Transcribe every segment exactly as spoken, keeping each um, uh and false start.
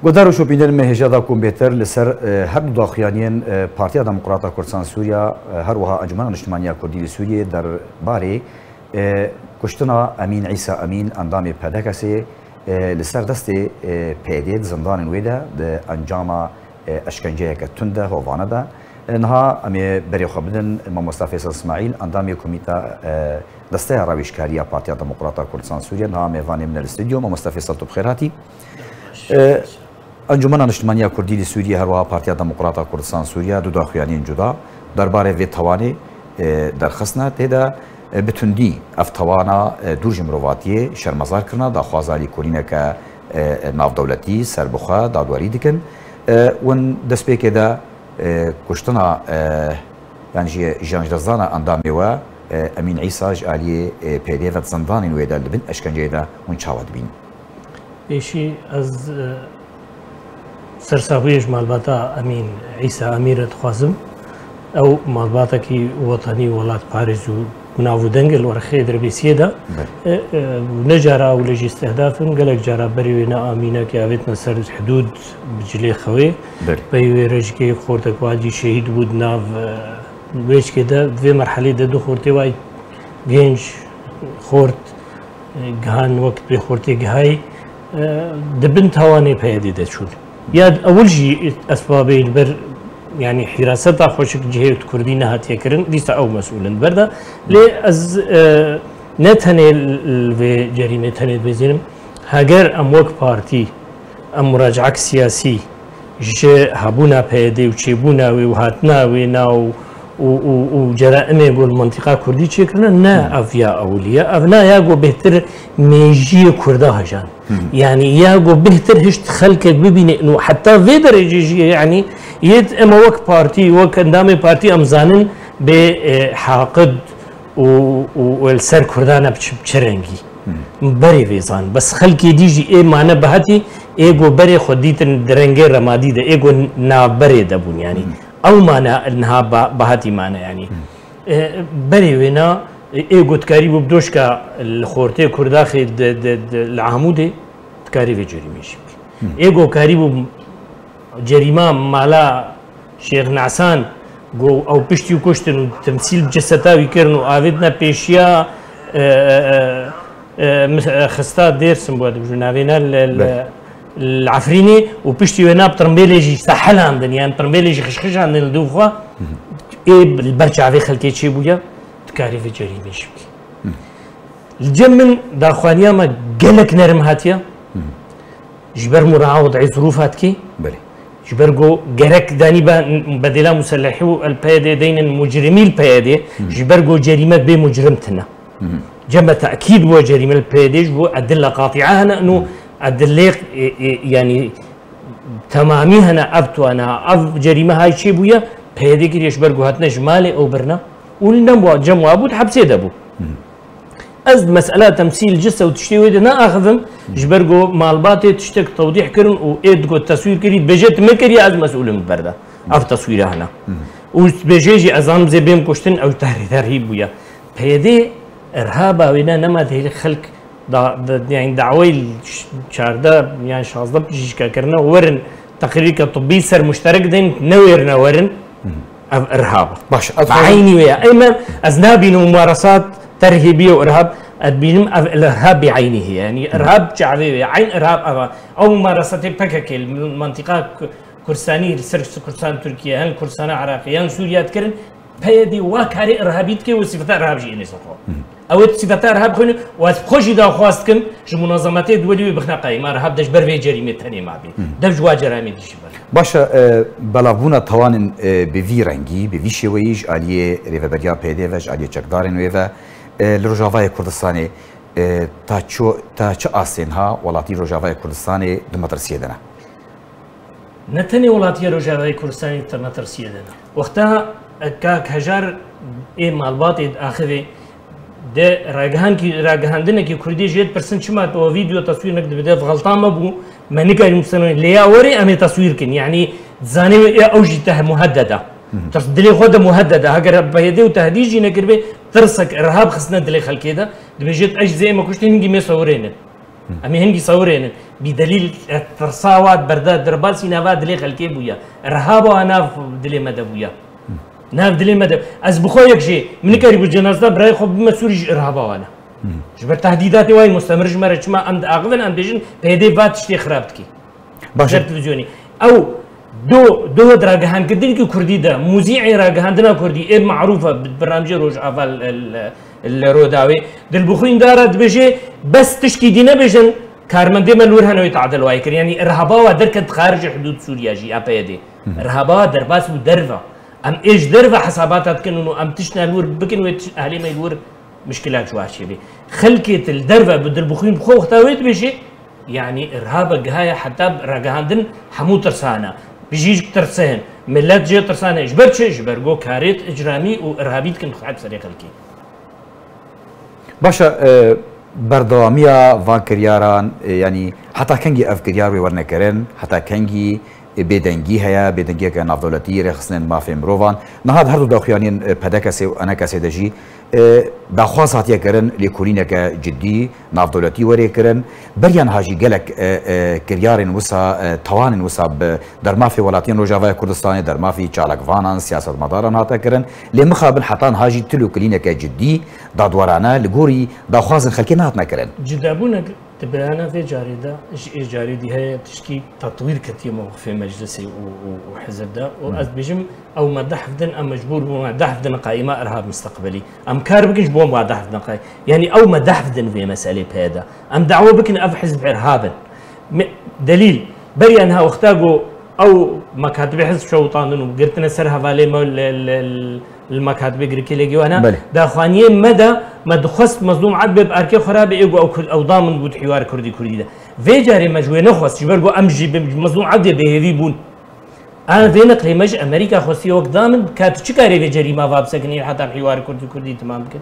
Guhdar û şopînên me hêja da ku bêhtir li ser, e, her du daxuyaniyên, e, Partiya Demokrata Kurdistan Sûriya, e, her wiha Encûmena Niştimaniya Kurdî li Sûriyê derbarê, e, kuştina Emîn Îsa Emîn, endamê P D K'ê, e, li ser destê, e, P Y D'ê di zindanên wê de di encama, e, eşkenceyeke tund de, hovane de. E, niha em ê berê xwe bidin Mamosta Feysel Îsmaîl, endamê Komîta, e, Desteya Rawêjkariya Partiya Demokrata Kurdistan Sûriye, niha mêvanê min e li stûdyo. Mamosta Feysel, tu bi xêr hatî. E, Encûmena Niştimaniya Kurdî li Sûriyê, her wiha Partiya Demokrata Kurdistan Sûriye, du daxuyaniyên cuda derbarê vê tawanê, e, derxistine. Tê de, e, bi tundî ev tawana, e, dûr ji mirovatiyê şermezar kirine, daxwaza lêkolîneke, e, e, navdewletî, serbixwe, dadwerî dikin. E, win destpêkê de, e, kuştina, e, yan jî jiyanjdezdana endamê we, e, Emîn Îsa ji aliyê, e, P Y D'ê ve di zindanên wê de li bin eşkenceyê de hûn çawa dibînin? Pêşî ez, e, sersabûyê ji malbata Emîn Îsa Emîn re dixwazim. Ew malbatekî wetenî, welatparêz û nav û deng e li werxê derbêsiyê de. Belê. E, e, ne cara ew lê jî istihdaf in, gelek cara berê wê ne amînekê avêtine ser hidûd bi cilê xewê. Belê. Pey wê re jî kê xortek wadî şehîd bû di nav, e, wêçkê de, di vê merhelê de du xortê way genc, xort, e, gihan wek bê xortê gihayî, e, di bin tawanê P Y D'ê de çûn. Ya ewil jî esbabê li ber, yanî hîraseta xweşik cihê kurdî nehatiye kirin, dîsa ew mesûl in ber de. Lê ez, e, ne tenê li vê cerîmê tenê dibêzînim, heger em wek partî, em muracaek siyasî ji hebûna P Y D'ê û çêbûna wê û hatina wê na û, û, û, û ceraimê ku li mintîqa kurdî çêkirine, ne ev ya ewilî ye. Ev na ya ku bêhtir mêjiyê kurda hejan. Yanî ya ku bêhtir hişt xelkek bibîne û heta vê derecê jî, yanî yêt ema wek partî, wek endamê partî em zanin bê, e, haqid û, û, û li ser kurdan e bi çi, bi çi rengî. Berê vê zan. Bes xelkê dî jî ê mane bihetî, ê ku berê xwe dîtin di rengê remadî de, ê ku navberê de bûn, yanî. Ew mane niha ba-, bihetî mane, yanî. E, berê wêna, e, ê ku dikarî bû bi doşka li xortê Kurdaxê di, di, di, li Amûdê, dikarî vê cerîmê jî bikî. Ê ku karî bû cerîma mala Şêx Nesan, ku ew piştî kuştin û temsîl bi ceseta wî kirin û avêtine pêşiya, e, e, e, e, mis-, e, xista Dêrsim bû, dibijû navêna li, li, Belê. Li Efrînê û piştî wêna bi tirmbêlê jî sehelandin, yan tirmbêlê jî xişxişandin li dû xwe, ê li ber çavê xelkê çêbûye, dikarî vê cerîmê jî bikî. Li cem min daxwaniya me gelek nerm hatiye. Ji ber mura'a wed'ê zirûf hatkî. Belê. Ji ber ku gerek danî be bedêla muselehî û el P Y D'ê deynin mucrimî li P Y D'ê. Ji ber ku cerîmek bê mucrim tine. Cem me tekîd bû cerîme li P Y D'ê ji bo edille qatîa hene û edilê, e, e, yanî temamî hene ev tuana, ev cerîme hay çê bûye, P Y D kiriye ji ber ku hatine ji malê ew birine. Û li nem wa, cem wa bû, di hepsê de bû. Ez di mesela temsîl cise û tiştê wê de naaxivim, ji ber ku malbatê tiştek tewdîh kirin û ê digot teswîr kirî, dibêje tu me kiriye, ez mesûl im li ber de. Ev teswîra hene. Û dibêje jî ez zanim zê bêm kuştin, ew tehrî-, tehrîb bûye. P Y D irhaba wê ne, nema dihêlî xelk da, da, yani dawayê ş-, çardeh yan şazdeh pijîşka kirine, werin teqrîreke tibbî ser muşterek deyn, newêrine werin, ev irhab e. Baş, ez Bi eynî wê ye. Ey me, ez nabînim mumaresat terhîbî û irhab, ez dibînim ev irhab bi eynî ye. Yani irhab çavê wê ye. Eyn irhab ev e. Ew mumaresetê P K K li mintîqa Ku-, Kurdistanî li ser Kurdistan Tirkiye, yan Kurdistana Iraqê, yan Sûriye dikirin, P Y D wa karê irhabî dike û sifeta irhab jî ênê ser xwe. Ew ê sifeta irhab xwîne û ez bi xwe jî daxwaz dikim ji munazemetê duwelî wê bixne qayîm. Irhab de ji ber vê cerîmê tenê mabê. Dev ji wa ceramê dî jî ber. Baş e, e, belavbûna tawanên, e, bi vî rengî, bi vî şêweyî ji aliyê rêveberiya P Y D ve, ji aliyê çekdarên wê ve, e, li Rojavayê Kurdistanê, e, ta ço-, ta çi astê niha welatî Rojavayê Kurdistanê di metirsiyê de ne? Ne tenê welatiyê Rojavayê Kurdistanê di metirsiyê de ne. Wexta, e, kak Hejar ê malbatê diaxivê, de ragihan-, ragihandinekî Kurdî jê dipirsin, çima tu o vîdeo teswîr nekir, dibê ev xelta me bû, me nikarî mistenoyê. Lê ya werê em ê teswîr kin. Yanî dizanê wê ê ew jî teh muhedded e. Tas-, dilê xwe de muhedded e. Heger P Y D û tehdîd jî nekiribê, tirsek, irhab xistine dilê xelkê de, dibêjêt ez ji zê me kuştî hingî mêsa werê ne. Em ê hingî sewirênin. Bîdelîl, e, tirsa wa berda derbasî nava dilê xelkê bûye. Rehaba wa nav dilê me de bûye. Nav dilê me de. Ez bi xwe yek jî, min nikarî bi cenazda birayê xwe bime Sûrî ji rehaba wana. Ji ber tehdîdatê wayî mustemir ji me re çima em diaxivin, em bêjin P Y D va tiştê xirab dikî. Baş e. Televizyonî. Ew do, do ragihandkirinekî kurdî de, muzîê ragihandina kurdî, ê marûf e, bi, bi ramjê Rojava li, li, li Rodawê. Dilbixwîn dara dibêje, bes tişkî dî nebêjin, karmendê me li wir hene wê tadil wayê kir. Yanî irhaba wa derket xaricê hudûd Sûriye jî, ya P Y D. Irhaba wa derbas bû derve. Em ê ji derve hesabata dikin û em tiştine li wir bikin, wê tiş-, ehlê me li wir mişkila ji war çêbê. Xelkê tu li derve bi dilbixwîn bi xwe wexta wê dibêjê, yanî irhaba gihaye heta ragihandin hemû tirsane. Bijî ji tirsin. Millet jê tirsane. Ji ber çi? Ji ber go karêt icramî û irhabî dikin xwe bi serê xelkê. Baş e, e, berdewamiya van kiryaran, e, yanî heta kengî ev kiryar wê werne kirin, heta kengî, e, bêdengî heye, bêdengiyeke navdewletî, rêxistinên mafê mirovan. Niha di her du daxuyaniyên, e, P D K S ê û E N K S ê de jî, e, daxwaz hatiye kirin, lêkolîneke cidî, navdewletî were kirin. Beriya niha jî gelek, e, e, kiryarên wisa, e, tawanên wisa bi dermafê welatiyên Rojavayê Kurdistanê, dermafî çalakvanan, siyasetmedaran hate kirin. Lê mixabin heta niha jî tu lêkolîneke cidî, dadwerane li gorî daxwazên xelkê nehatine kirin. Cudabûnek di beyana vê carê de ji ê carê dî heye tişkî tetwîr ketiye mewqifê meclisê û, û, û hizib de. Û ez dibêjim, ew me dehf din, em mecbûr bûn, me dehf din qaîma irhab misteqbelî. Em kar bikin ji bo me dehf din qay-, yanî ew me dehf din vê meselê P Y D. Em dawa bikin ev hizb irhab in. Me-, delîl, beriya niha wexta ku ew mekatibê hizb şewitandin û girtine ser hevalê me li, li, li, li mekatibê girikê lê giwana, Belê. daxwaniyê me de me dixwest Mezlûm Ebdê bi erkê xwe re be, ê ku ew Kurd, ew da min got hîwar Kurdî Kurdî de. Vê carê me ji wê nexwest, ji ber ku em jî bi Mezlûm Ebdê bêhêvî bûn. An vê neqlê me ji Amerîka xwestiye wek da min, ka tu çi karê vê cerîma va bisekinî heta bi hîwar Kurdî Kurdî timam bikin.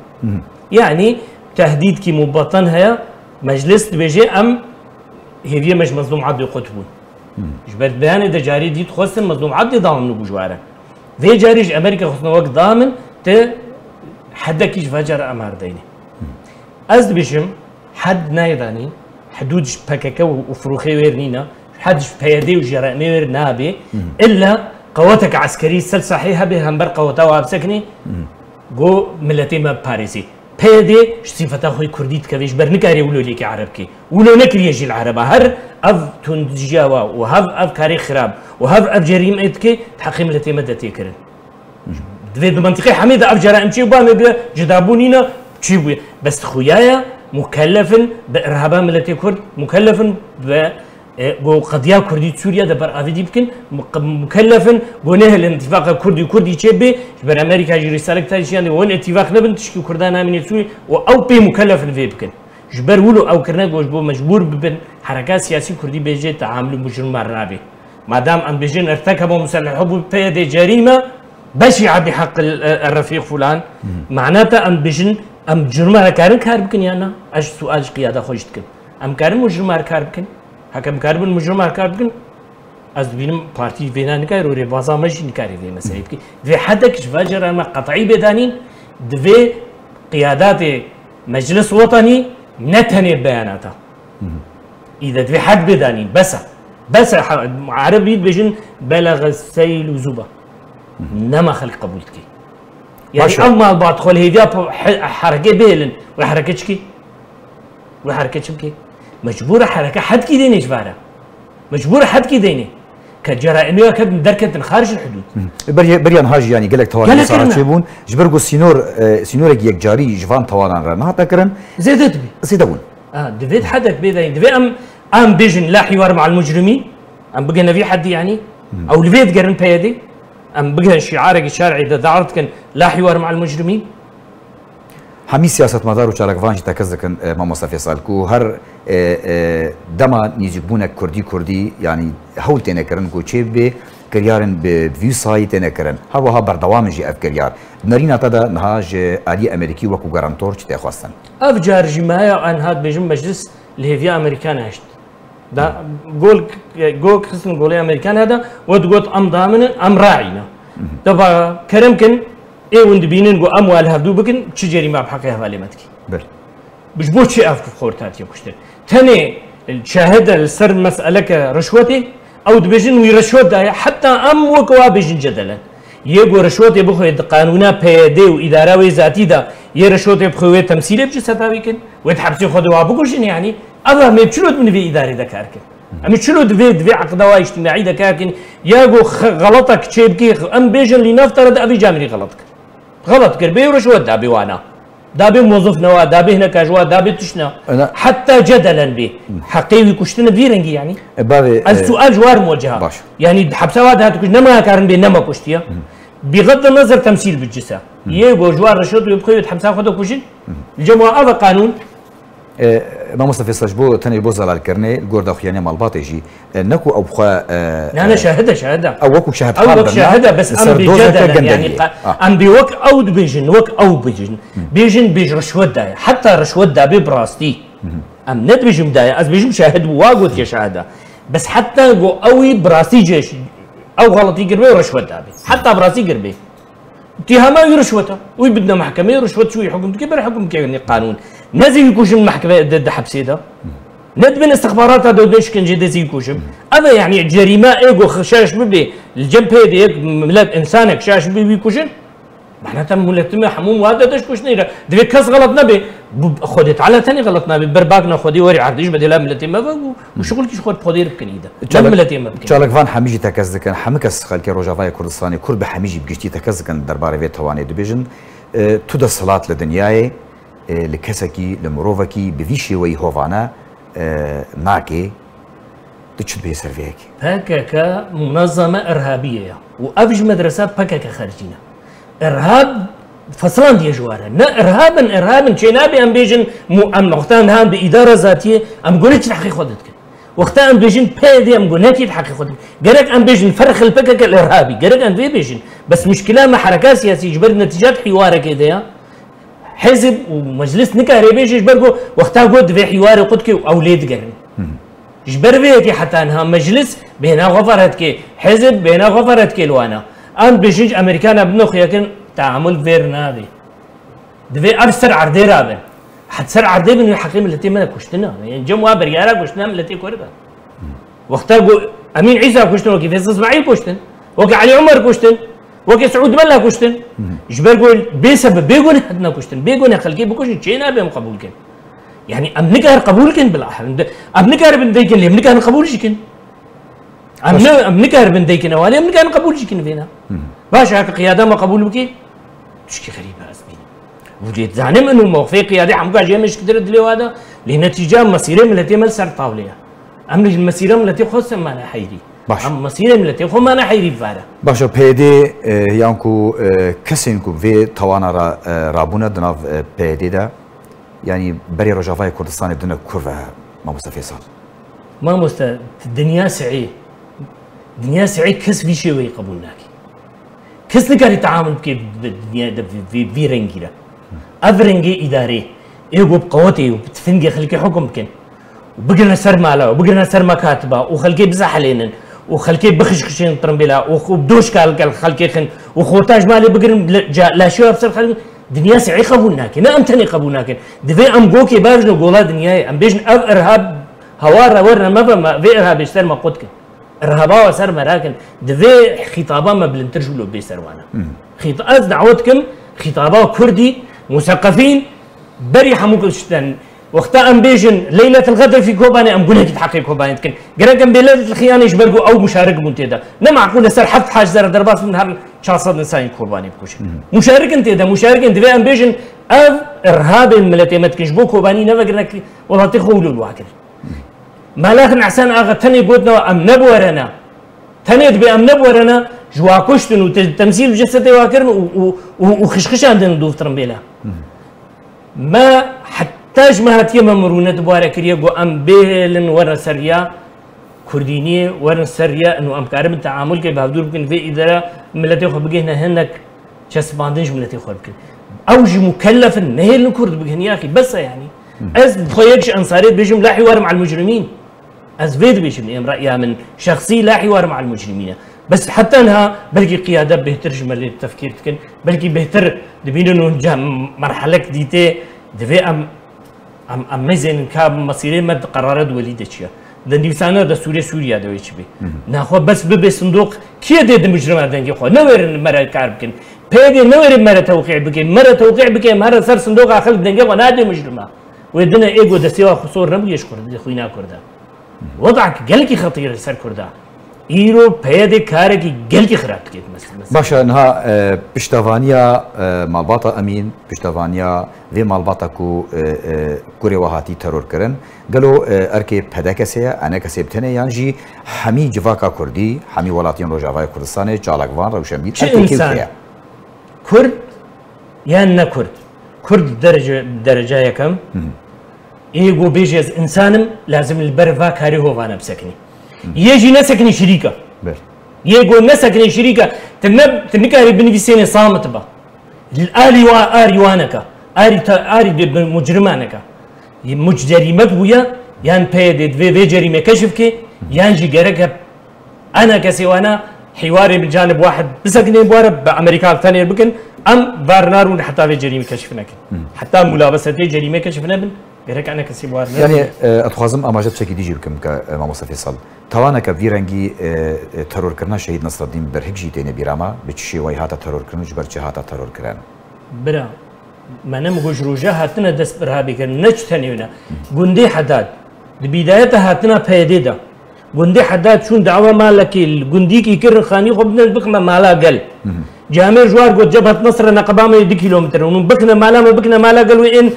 Yanî tehdîdkî mubeten heye, meclis dibêje em hêviyê me ji Mezlûm Ebdê qut bûn. Ji ber beyanê de carê dî dixwestin Mezlûm Ebdê da min û bû ji ware. Vê carê ji Amerîka xwestin wek da min, ti hedekî ji ve cara em her deynê. Ez dibêjim, hed nayê danîn, hidûd ji P K K û, û firûxê wêr nîne, hed ji P Y D û ji R M ê wêr nabê, illa qeweteke eskerî ser sahê hebe hember qeweta wa bisekinê, go miletê me biparêzê. P Y D ji sîfeta xwe kurdî dikeve, ji ber nikarê wilo lêkê ereb kê. Wilo nekiriye jî li ereba. Her ev tundijiya wa û hev ev karê xirab û hev ev cerîmê dike, di heqê miletê me de tê kirin. Divê di mentiqê hemê de ev cara em çê ba me bî, cida bû nîne, çê bûye. Bes xuya ye, mukellef in bi irhaba miletê Kurd, mukellef in bi, e, ku qediya Kurdî Sûriye de beravêtî bikin, mu-, mukellef in ku nehêlin îtîfaqa Kurdî Kurdî çê bê, ji ber Amerîka jî rîsalek tayê jiyandê wan îtîfaq nebin, tişkî Kurdan namîne Sûrî û ew pê mukellef in vê bikin. Ji ber wilo ew kirine ku ji bo mecbûr bibin hereka siyasî Kurdî bêje teamlî mujrima re nabê. Madam em bêjin irtekeba muselehû bû P Y D cerîme, beşî ebî heq el, e, refîq fulan. Mana te em bêjin em cürme re karin kar bikin ya na? Ez sual ji qiyada xwe jî dikim. Em karin mujrima re kar bikin? Heke em karibin mujrima re kar bikin, ez dibînim partî vêna nikare û rêbaza me jî nikare vê meseleyê bike. Vê hedek ji ve cera me qet'î bê danîn, divê qiyadatê Meclis Wetanî ne tenê beyanata. Îde divê hed bê danîn. Bes e. Bes e. Ha-, Erebî dibêjin belaxe seyl û zûba. Nema xelk qebûl dike. Yani Baş e. Ev malbat xwe li hêviya po-, he-, herekê bihêlin. Wê hereke çi kî? Wê hereke çi bike? Mecbûr e hereke hedkî deynê ji vare. Mecbûr e hedkî deynê. Ke ceraîmê ya ketin derketin xarij hudûd. Hı. Ber-, beriyan ha jî, yanî gelek tewanî Gelek sara kirine. Çêbûn. Ji ber ku sînor, e, sînorekî yekcarî ji van tewanan re nehate kirin. Zêde dibî. Zêde bûn. Ha, divê hedek bê dayîn. Divê em, em bêjin la hiwar ma'al mujrimîn. Em bigihine vî heddî yanî. Ew li vê digerin P Y D. Em bigihine şiarekî şer'î de davet dikin la hiwar ma'al mujrimîn. Hemî siyasetmedar û çalakvan jî tekez dikin, e, Mamoste Fêsal, ku her, e, e, dema nêzîkbûnek Kurdî Kurdî, yanî hewl têne kirin ku çê bibe, kiryarên bi vî sayî têne kirin. Her wiha berdewam e jî ev kiryar. Di nerîna te de niha ji aliyê Amerîkî wekû garantor çi tê xwestin? Ev car jî me heye, en hat bêjim meclis li hêviya Amerîkan hişt. Da gol, gol xistin golê Amerîkan heda, we digot em daminin, em raîne. Da ba kerem kin, ê win dibînin ku em wa li hevdû bikin, çi cerîma bi heqê hevalê me dikî? Ber. Ji bo çi ev xort hatiye kuştin? Tenê şahid e li ser meseleke rişwetê, ew dibêjin wî rişwet daye, heta em wek wa bêjin cedelen. Yê ku rişwetê bixwe di qanûna P Y D û îdara wê zatî de yê rişwetê bixwe wê temsîlê bici setavî kin, wê di hepsê xwe de wa bikujin, yanî ev em ê çilo di bin vê îdarê de kar kin. Em ê çilo di vê, di vê eqda wa îctimaî de kar kin, ya ku xe-, xeletek çêbikê, em bêjin lî nav te re de evî camîrî xelet kir. Xelet kir, bê rişwet da bê wana. Da bê mozif newa, da bê hineka ji wa, da bê tişt ne. Ena- Heta cedelen bê. Heqê wî kuştin vî rengî yanî. E, bavê, Ez e, sual ji war muweceha. Baş. Yanî hepsa wa dihat kuş, nema karin bê, nema kuştiye. Bîxet de nezer temsîl bi cisa. Yê go ji war rişwet wê bixwe wê di hepsa xwe de kujin. Li cem wa ev e qanûn. E, Mamoste Fêsal, ji bo tenê bo zelalkirinê, li gor daxuyaniya malbatê jî, e, ne ku ew xwe, e, Na, ne, e, şahid e, şahid e. Ew wekû şahid Ew hal wek birna, şahid e, bes li em ser bê dozeke cedelen, gendeliyê. yanî qa-, Ah. em bê wek ew dibêjin, wek ew bêjin. Bêjin, bêj rişwet daye. Heta rişwet da bê bi rastî. Em nedibêjin daye, ez bêjim şahid bû, wa gotiye şahid e. Bes heta go ew wî bi rastî cêş, ew xeletî kir bê û rişwet da bê. Heta bi rastî kir bê. Tîhama wî rişwet e. Wî bidine mehkemeyê, rişwet çûyî hukm dike, ber hukm bike qanûn. Ne zî wî kujin mehkeme de, de hepsê de. Ne dibin istixbarata de, de şikincê de zî wî kujin. Ev e, yanî cerîme ê go şaş bibe, li cem pê de yek milet, insanek şaş bibe wî kujin. Bana te miletime hemû wa de deş kuştinê re. Divê kes xelet nebe. Bu Xwedê Teala tenê xelet nabe. Ber bak ne Xwedê werî erdîş be dêla miletê me ve û, û şixul kî ji xwe bi Xwedê re bikin î de. Ne Çalak-, miletê me bikin. Çalakvan hemî jî tekez dikin. Hemî kes xelkê Rojavayê Kurdistanê, Kurd bi hemî jî bi giştî tekez dikin derbarê vê tewanê dibêjin. E, tu desthilat li dinyayê, e, li kesekî, li mirovekî bi vî şêweyî hovane, e, nake. Tu çi dibê ser vê yekê? P K K munezeme irhabiyê ye û ev ji medresa P K K xercîne. Irhab fesilandiye ji ware. Ne irhab in, irhab in. Çê nabe em bêjin mu-, em wexta niha em bi îdara zatiyê, em gune çi heqê xwe dikin. Wexta em bêjin P Y D, em gune kî heqê xwe dikin. Gerek em bêjin ferq il P K K il irhabî. Gerek em vê bêjin. Bes muşkila me hereka siyasî ji ber netîcat hîwarekê de ya. Hizb û meclis nikare bêje ji ber ku wexta got divê hîwarê qut ke û ew lê digerin. Ji ber vê yekê heta niha meclis bêhna xwe ferh dike, hizb bêhna xwe ferh dike li wana. Em dibêjin ji Amerîkana binoxiyekin, teamul vêr nabe. Divê ev ser erdê rabin. Heta ser erdê bin, wê heqê miletê me kuştin e. Yanî cem wa biryara kuştina miletê Kurd e. Wexta ku Emîn Îsa kuştin, wekî Fêsal Îsmaîl kuştin, wekî Elî Omer kuştin, wekî Siûd Mela kuştin. Ji ber ku bê sebeb, bê guneh hatine kuştin, bê guneh xelkê bikuşin, çê nabe em qebûl kin. Yanî em nikarin qebûl kin bila. Em nikaribin vê kin, lê em nikarin qebûl jî kin. Em Baş. ne, em nikaribin vê kin, ewalê em nikarin qebûl jî kin vêna. Baş e, heke qiyada me qebûl bike, tişkî xerîb e ez bînim. Û dê dizanim inu mewqifê qiyadê hemûka jê me şikitire dilê wa de, lê netîca mesîrê miletê me li ser tavlê ye. Em li mesîra miletê xwe se mane heyrî. Baş. Em mesîrê miletê xwe mane heyrî bivare. Baş e, P Y D, e, yan ku, e, kesên ku vê tawana ra, e, rabûne di nav, e, P Y D de, yanî berê Rojavayê Kurdistanê dine ku ve, Mamoste Fêsal? Mamoste, dinya si'ê, dinya si'ê kes vî şêweyî qebûl nake. Kes nikare teamul bike bi dinya de vî, vî, vî rengî re. Ev rengê îdarê, ê ku bi qewetê û bi tifingê xelkê hukum bikin. Û bigirine ser mala, û bigirine ser mekatiba, û xelkê bizehelênin, û xelkê bixişxişên tirimbêla, û xwe bi doşka li gel xelkê xin, û xorta ji malê bigirin, le-, ca-, laşê wa bi ser xelkê, dinya si'ê qebûl nake. Ne em tenê qebûl nakin. Divê em gokê bavêjin gola dinyayê. Em bêjin ev irhab hawar re werne meve me, vê irhabê ji ser me qut kin. Irhaba wa ser me rakin. Divê xîtaba me bilindtir ji wilo bê ser wana. Xît-, ez dawet kim, xîtaba kurdî, museqefîn, berî hemû tişten. Wexta em bêjin Leyletil Qedr fî Kobanê, em gunekî di heqê Kobanê dikin. Gerek em bê Leyletil Xiyanê ji ber ku ew muşarik bûn tê de. Ne meqûl e ser heft haj zere derbas bin her çar sed insanî Kobanê bikujin. Muşarik in tê de, muşarik in. Divê em bêjin ev irhabên miletê me dikin. Ji bo Kobanî nevegirine ki welatê xwe wilo li wa kirin. Melax Nehsen Axa tenê gotina em nebiwerene. Tenê dibê em nebiwerene, ji wa kuştin û te-, temsîl bi cesedê wa kirin û, û, û, û xişxişandin dûv tirimbêla. Me heta ji me hatiye me mirûnet bi ware kiriye, got em bêhêlin werin ser riya kurdîniyê, werin ser riya û em karibin teamul ke bi hevdûr bikin vê îdara miletê xwe bigihne hinek çesibandin ji miletê xwe bikin. Ew jî mukellef in, nehêlin Kurd bigihin yaxî, bes e yanî. Ez bi xwe yek ji ensarê dibêjim, la hiwar ma'al mujrimîn. Ez vê dibêjim, êm re'ya min şexsî, la hiwar ma'al mujrimîn e. Bes heta niha belkî qiyade bêhtir ji me lê tefkîr dikin, belkî bêhtir dibînin hûn cem merhelek dîtê, divê em Em, em mezênin ka mesîrê me di qerara duwelî de çi ye. Di nivîsana destûrê Sûriya de wê çi bê. Naxwe bes bibe sindoq, kiyê dê di mujrima dengê xwe? Newêrin me re kar bikin. P Y D newêrin me re tewqî bike. Me re tewqî bike, em here ser sindoqa xelk dengê xwe nadê mujrima. Wê dine ê go destê wa xwe sor nebûye ji Kurd-, xwîna Kurda. Wedak gelkî xetîr e ser Kurda. Îro P Y D karekî gelkî xirab dike. Mes-, mes- Baş e, niha, e, piştevaniya, e, malbata Emîn, piştevaniya vê malbata ku, e, e, kurê we hatî teror kirin, gelo, e, erkê P D K S ye, E N K S bi tenê, yan jî hemî civaka Kurdî, hemî welatiyên Rojavayê Kurdistanê, çalakvan, rewşenbîr, Çi erkê kê û însan? kê ye? Kurd yan ne Kurd? Kurd derece, dereca yekem. Ê go bêje ez însan im, lazim li ber va karê hovane bisekinî. Yê jî nesekinî şirîka. Ber. Yê go nesekinî şirîka. Tu ne, tu nikarî binivîsênê samit ba. Li alî wa, arî waneka. Arî ta, arî de bi mucrimaneka. Yê muc cerîmek bûye, yan P Y D divê vê cerîmê keşif ke, yan jî gerek E N K S wana hîwarê bi canib wahid bisekinê, bi were bi Amerîka tenêr bikin, em bar narûn heta vê cerîmê keşif nekin. Heta mulabesetê cerîmê keşif nebin, gerek E N K S bi were nebin. Yani, e, ez dixwazim amaje tiştekî dî jî bikim ke, e, Mamoste Fêsal. Tawaneke vî rengî, e, e, terorkirina Şehîd Nasreddîn Birhik jî têne bîra me, bi çi şêwayî hate terorkirin û ji ber çi hate terorkirin? Bira, me ne min got ji roja hatine dest bi rabikirin, ne çi tenê wina. Gundê Hedad, di bîdayeta hatina P Y D de, Gundê Hedad çûn dawa malekê li gundîkî kirin, xanî xwe bidin, ez bixime mala gel. Camêr ji war got, Cebhet Nesre neqeba me yê du kîlometre, hûn bixine mala me, bixine mala gel wê ên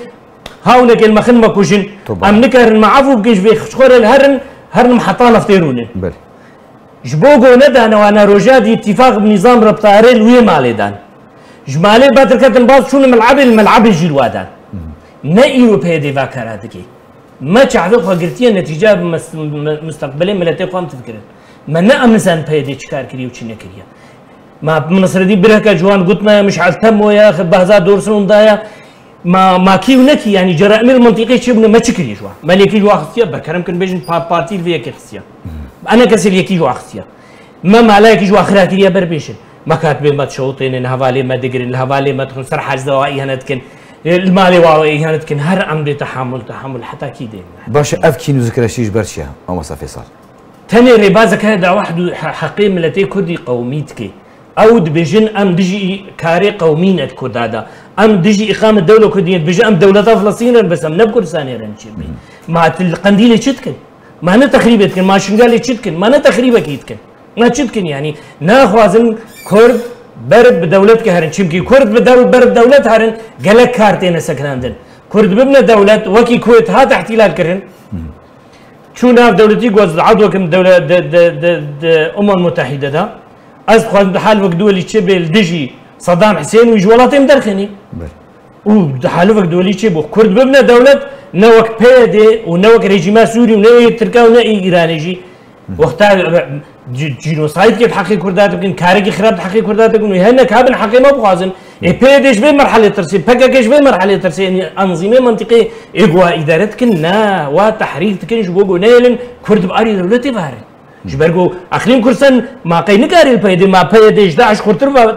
hawnekê li me xin me kujin. Toba. Em nikarin me efû bikin ji vê xwe re li herin, herin heta neftê rûnin. Belê. Ji bo go nedane wana roja dî îtîfaq bi nîzam re bi tayarê li wê malê dan. Ji malê betir ketin baz çûn melebê, li melebê jî li wa dan. Ne îro P Y D va kara dike. Me çavê xwe girtiye netîca bi mes-, me-, mustaqbilê miletê xwe em difikirin. Me ne em nizanin P Y D çi kar kiriye û çi nekiriye. Ma Nasreddîn Birhika ji wan got me ya, Mişal Temo ya, Behzad Dorsun hûn da ya. Ma, ma kî û nekî, yanî ceraîmê li mintîqê çêbûne, me çi kiriye ji wan? Me li yekî ji wan xistiye, berkerem kin bêjin pa-, partî li vê yekê xistiye. Ene kesê li yekî ji wan xistiye. Me mala yekî ji wan xira kiriye ber bêjin. Me katibê me dişewitênin, hevalê me digirin, li hevalê me dixin, ser hecda wa îhane dikin, e, li malê wa îhane dikin. Her em dê tehamul, tehamul heta kî dê? Baş e, ev kîn û zikreşî ji ber çi ye, Mamoste Fêsal? Tenê rêbazek heye dawa hidû-, he-, heqê miletê Kurdî qewmî dike. Ew dibêjin em dijî karê qewmî ne di Kurda de. Em dijî îqame dewle Kurdî ne. Dibêjin em dewleta Filistîn re bes em ne bi Kurdistanê re çi bî. Ma tu li Qendîlê çi dikin? Ma ne texrîbê dikin? Ma Şingalê çi dikin? Ma ne texrîbekî dikin? Ma çi dikin yanî? Naxwazin Kurd ber bi dewlet ke herin. Çimkî Kurd bi dew-, ber bi dewlet herin gelek kar têne sekinandin. Kurd bibne dewlet wekî ku hat îhtîlal kirin. Çû nav dewletî got ez edwek im dewle-, de, de, de, de Umem Mutehîde de. Ez dixwazim di hal wek duwelî çi bê li dijî Saddam Husên û ji welatê min derxînî. Ber. Û di hal wek duwelî çi bû? Kurd bibne dewlet, ne wek P Y D û ne wek rejîma Sûrî û ne wek Tirka û ne Îranê jî. Wexta, e, ci-, cînosaydkê di heqê Kurda dikin, karekî xirab di heqê Kurda dikin û hene kabin heqê me bixwazin. Ê P Y D ji vê merhelê tirsê, P K K ji vê merhelê tirsê, yanî enzîmê mintîqê ê ku wa îdare dikin, na, wa tehrîk dikin, ji bo ku nehêlin Kurd bi arî dewletê ve herin. Ji ber ku Eqlîm Kurdistan ma qey nikarî li P Y D, ma P Y D ji DAIŞ xurtir ve,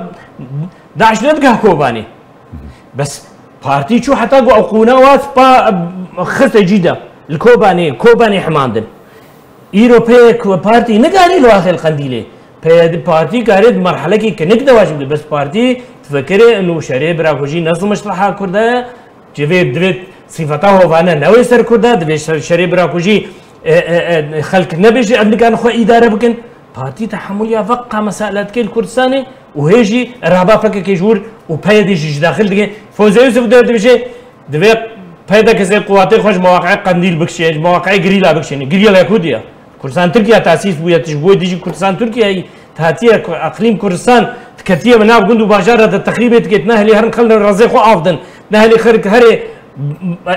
DAIŞ nedike Kobanê. Bes partî çû heta ku ew qûna wa spa xiste cî de. Li Kobanê, Kobanê hemandin. Îro pê ku partî nikarî li waxê li Qendîlê. P Y D partî karê di merhelekî kinik de wa jî bide. Bes partî difikirê û şerê bira ku jî ne zimiş liha Kurda ye. Civê divê sîfeta hovane newê ser Kurda, divê ser şerê bira ku jî, e, e, e, xelk nebêje, em nikarin xwe îdare bikin. Partî tehemûliya veqa mesele dike li Kurdistanê û hê jî erhaba P K K ji wir û P Y D jî ji daxil dike. Fozê Yusuf de dibêje, divê P D K zê quwatê xwe ji mewaqê Qendîl bikişê, ji mewaqê girîla bikişêne. Girîla ku diye? Kurdistan Tirkiye tasîs bûye, tu ji bo dijî Kurdistan Tirkiyeyî hatiye ku Eqlîm Kurdistan diketiye bi nav gund û bajara de texrîbê dike, tu nehêlî herin xelk rezê xwe avdin, nehêlî xelk herê,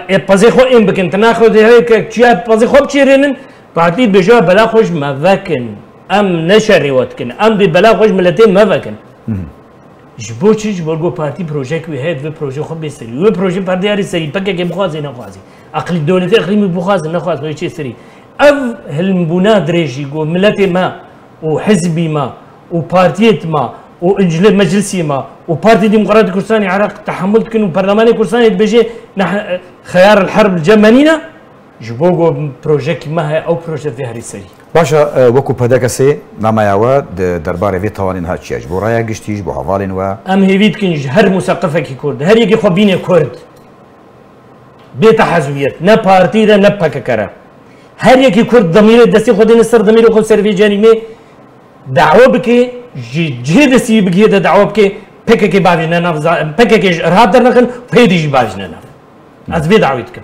e, pezê xwe ên bikin, tu naxwe dê herê ke çiya pezê xwe biçêrênin, partî dibêje bela xwe ji me vekin. Em ne şerê we dikin. Em dê bela xwe ji miletê me vekin. Ji bo çi? Ji bo ku partî projeyek wî heye, divê projeyê xwe bê serî. Wê projeyê perdeyarî serî, P K K bixwazê nexwazê. Eqlî dewletê eqlîmî bixwazin nexwazin, wê çê serî. Ev hilmbûna dirêjî ku miletê me û hizbî me û partiyê me û incilê meclisî me û Partî Demokratîk Kurdistanê Iraq tehemûl dikin û Perlemanê Kurdistanê dibêje, neh-, Xeyar el herb li cem me nîne, ji bo ku projeyekî me heye, ew proje vê herî serî. Baş e, e, wekû P D K S, nameya we di derbarê vê tawanê niha çi ye? Ji bo raya giştî, ji bo hevalên we? Em hêvî dikin ji her museqifekî Kurd, her yekî xwe bîne Kurd. Bê tehezûyet, ne partî re, ne P K K re. Her yekî Kurd demîrê destê xwe dêne ser demîrê xwe ser vê cerîmê dawa bike, ji cihê destî bigihê de dawa bike, P K K bavêjine nav, za-, P K K ji irhab dernexin, P Y D jî bavêjine nav. Ez vê dawî dikim.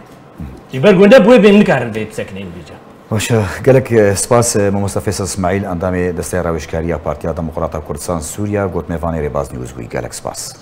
Ji ber ku ne bi wê bên nikarin vê bisekinên vêca. Baş e, gelek, e, spas, e, Mamoste Feysel Îsmaîl, endamê Desteya Rawêjkariya Partiya Demokrata Kurdistan Sûriye, got mêvanê Rêbaz News bûyî. Gelek spas.